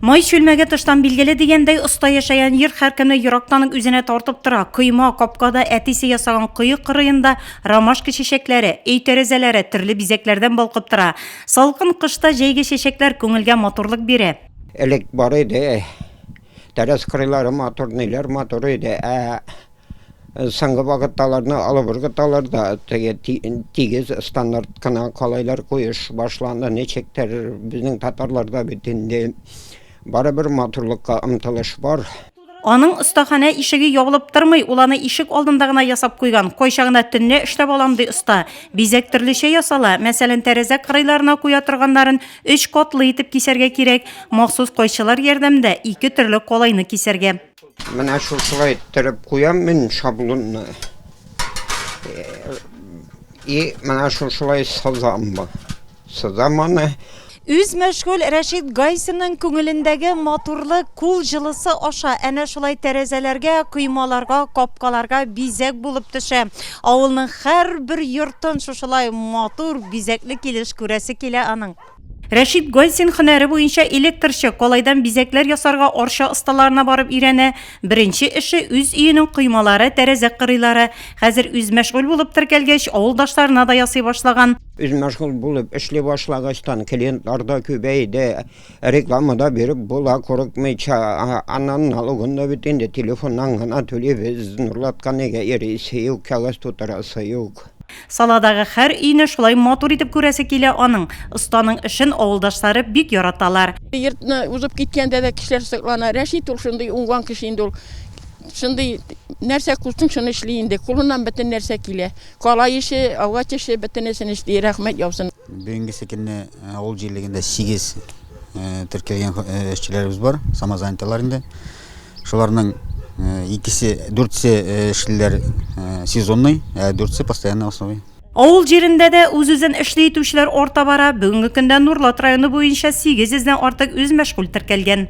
Май чүлмәге тыштан билгеле дигәндәй, оста яшәгән йорт һәркемне ерактан ук үзенә тартып тора. Койма, капкада әтисе ясаган кое кырыенда ромашка чәчәкләре, өй тәрәзәләре төрле бизәкләрдән балкып тора. Салкын кышта җәйге чәчәкләр күңелгә матурлык бирә. Элек бар иде, тәрәз кырыйлары матур, ниләр матур иде, ә Соңгы вакытта аларны алып ыргыталар да, теге тигез стандарт кына калайлар куеш башланды. Ничектер безнең татарларда бит инде барыбер матурлыкка омтылыш бар. Аның остаханә ишеге ябылып тормый, ул аны ишек алдында гына ясап куйган. Кайчагында төнлә эшләп алам, ди оста. Бизәк төрлечә ясала. Мәсәлән, тәрәзә кырыйларына куя торганнарын өч катлы итеп кисәргә кирәк. Махсус кайчылар ярдәмендә ике төрле калайны кисәргә. Менә шушылай иттереп куям мин шаблонны. И менә шушылай сызам. Сызам аны. Үзмәшгуль Рәшит Гайсинның күңелендәге матурлык кул җылысы аша әнә шулай тәрәзәләргә, коймаларга, капкаларга бизәк булып төшә. Авылның һәрбер йортын шушылай матур, бизәкле килеш күрәсе килә аның. Рәшит Гайсин һөнәре буенча электрчы, калайдан бизәкләр ясарга Арча осталарына барып өйрәнә. Беренче эше, үз өенең коймалары, тәрәзә кырыйлары. Хәзер үзмәшгуль булып теркәлгәч, авылдашларына да ясый башлаган. Үзмәшгуль булып эшли башлагачтан клиентлар да күбәйде, реклама да биреп була курыкмыйча. Аннан налогын да бит инде телефоннан гына түлибез, Нурлатка нигә йөрисе юк, кәгазь тутырасы юк. Саладагы һәр өйне шулай матур итеп күрәсе килә аның. Останың эшен авылдашлары бик яраталар. Йортны узып киткәндә дә кешеләр соклана. Рәшит ул шундый уңган кеше инде ул. Шундый нәрсә кушсаң, шуны эшли инде. Кулыннан бөтен нәрсә килә. Калай эше, агач эше, бөтенесен эшли. Рәхмәт яусын. Бүгенгесе көнне авыл җирлегендә 8 теркәлгән эшчеләребез бар, самозанятыйлар инде. Шуларның икесе, дүртсе эшлиләр сезонный, ә дүртсе постоянный основе. Авыл җирендә дә үз-үзен эшле итүчеләр арта бара. Бүгенге көндә Нурлат районы буенча 800 дән артык үзмәшгуль теркәлгән.